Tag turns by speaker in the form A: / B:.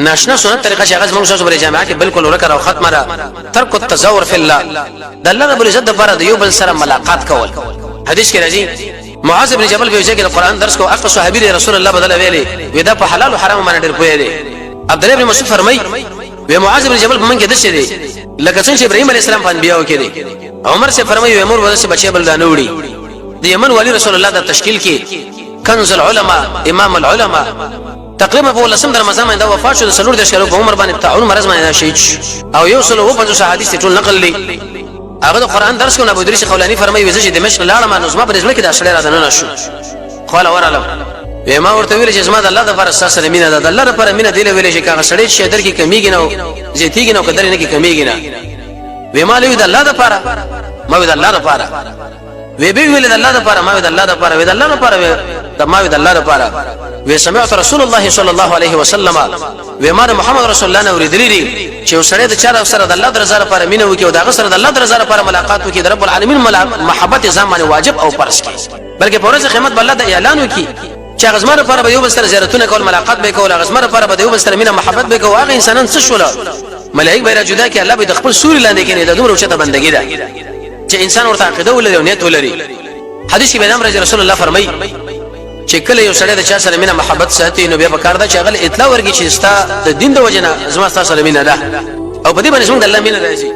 A: ناشنا سنت طریقه چې هغه زموږ سره پر جامعه کې بالکل ورکه او ختمه ده، ترک التزور فی الله، د الله رب العزت لپاره د یو بل سره ملاقات کول. حدیث کې راځي معاذ بن جبل په ځای کې د قران درس کو، اقص صحابي رسول الله بدل ویلي وی دا په حلال او حرام باندې ډېر پوهه دی. عبد الله بن مسعود فرمای وی معاذ بن جبل په من کې دسه دی لکه څنګه چې ابراهيم عليه السلام په انبیاو کې دی. عمر سے فرمایي وی مور ودسه بچي بل دانه وړي. د یمن والی رسول الله د تشکیل کې کنز العلماء امام العلماء، تقریبا په لسم د رمضان باندې وفات شو، د 34 کالو په عمر باندې طاعون مرض باندې شهید شو، او 150 حدیث ټول نقل دي. هغه د قران درس کو. ابو ادریس خولانی فرمایي وزه چې دمشق لاړم نو زما په ځمکه کې د اشړې را دننه شو، خو ورالم وی ما ورته ویل چې زما د الله لپاره ستاسو سره مینه ده. د الله لپاره مینه دی ویل چې کاغه سړی چې در کې کمیږي نه زیاتیږي نه قدر نه کې کمیږي نه. وی ما له د الله لپاره، ما د الله لپاره وی به ویل د الله لپاره، ما د الله لپاره وی د الله لپاره وی د ما د الله لپاره وی. سمعت رسول الله صلی الله علیه وسلم، وی ما محمد رسول الله نه اوریدلی دي چې وسړی د چا سره د الله درزا لپاره مینه وکي او د هغه سره د الله درزا لپاره ملاقات وکي، د رب العالمین محبت ځان باندې واجب او فرض کړي، بلکې په ورځ قیامت بل د اعلان وکي چې هغه زما لپاره به یو بل سره زیارتونه کول، ملاقات به کول، هغه زما لپاره به یو بل سره مینه محبت به کول. هغه انسانان څه شول؟ ملائک به را جدا کړي، الله به د خپل سوري لاندې کینې. د دومره اوچته بندګي ده چې انسان ورته عقیده ولري او نیت ولري. حدیث کې بیان راځي رسول الله فرمایي چې کله یو سړی د چا سره مینه محبت ساتي نو بیا په کار ده چې هغه اطلاع ورکړي چې ستا د دین د وجنه زما ستا سره مینه ده، او په دې باندې زموږ د الله مینه راځي.